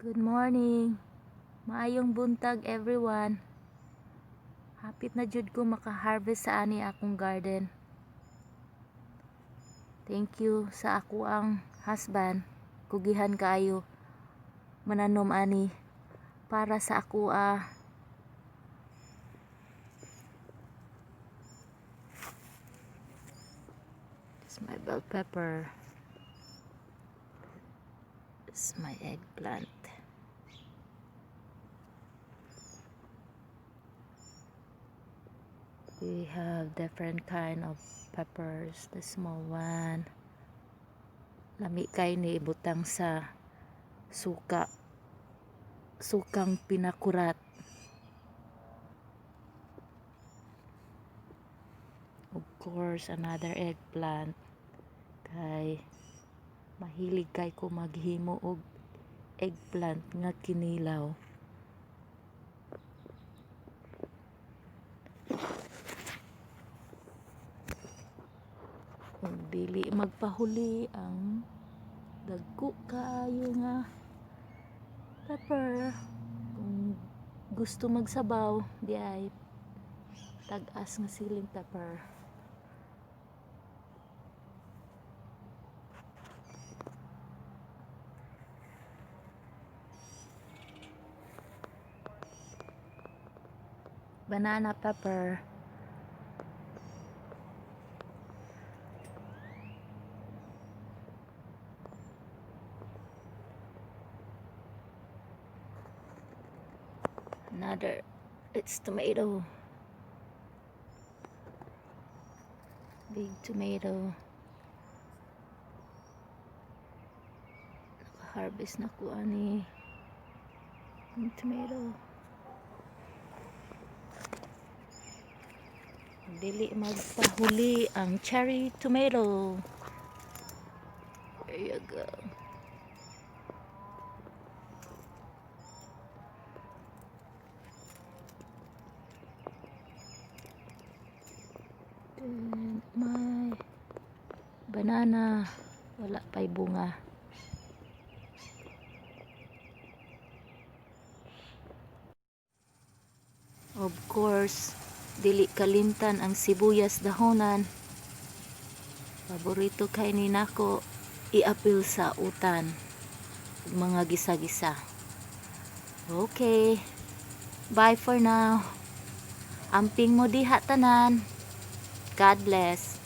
Good morning. Maayong buntag, everyone. Hapit na jud ko maka-harvest sa ani akong garden. Thank you sa akoang husband. Kugihan kaayo mananom ani para sa ako ah. This is my bell pepper. This is my eggplant. We have different kind of peppers. The small one. Lami kay ni ibutang sa suka. Sukang pinakurat. Of course, another eggplant. Kay mahilig kay ko maghimo og eggplant nga kinilaw. Ug dili magpahuli ang dagko kaayo nga pepper. Kung gusto magsabaw, di ay tag-as nga siling pepper. Banana pepper. Another, it's tomato. Big tomato. Naka-harvest na ko ani. Ang tomato. Dili magpahuli ang cherry tomato. There you go. Then my banana, wala pa'y bunga. Of course, dili kalimtan ang sibuyas dahonan. Paborito kay ni nako iapil sa utan ug mga gisa-gisa. Okay. Bye for now. Amping mo diha tanan. God bless.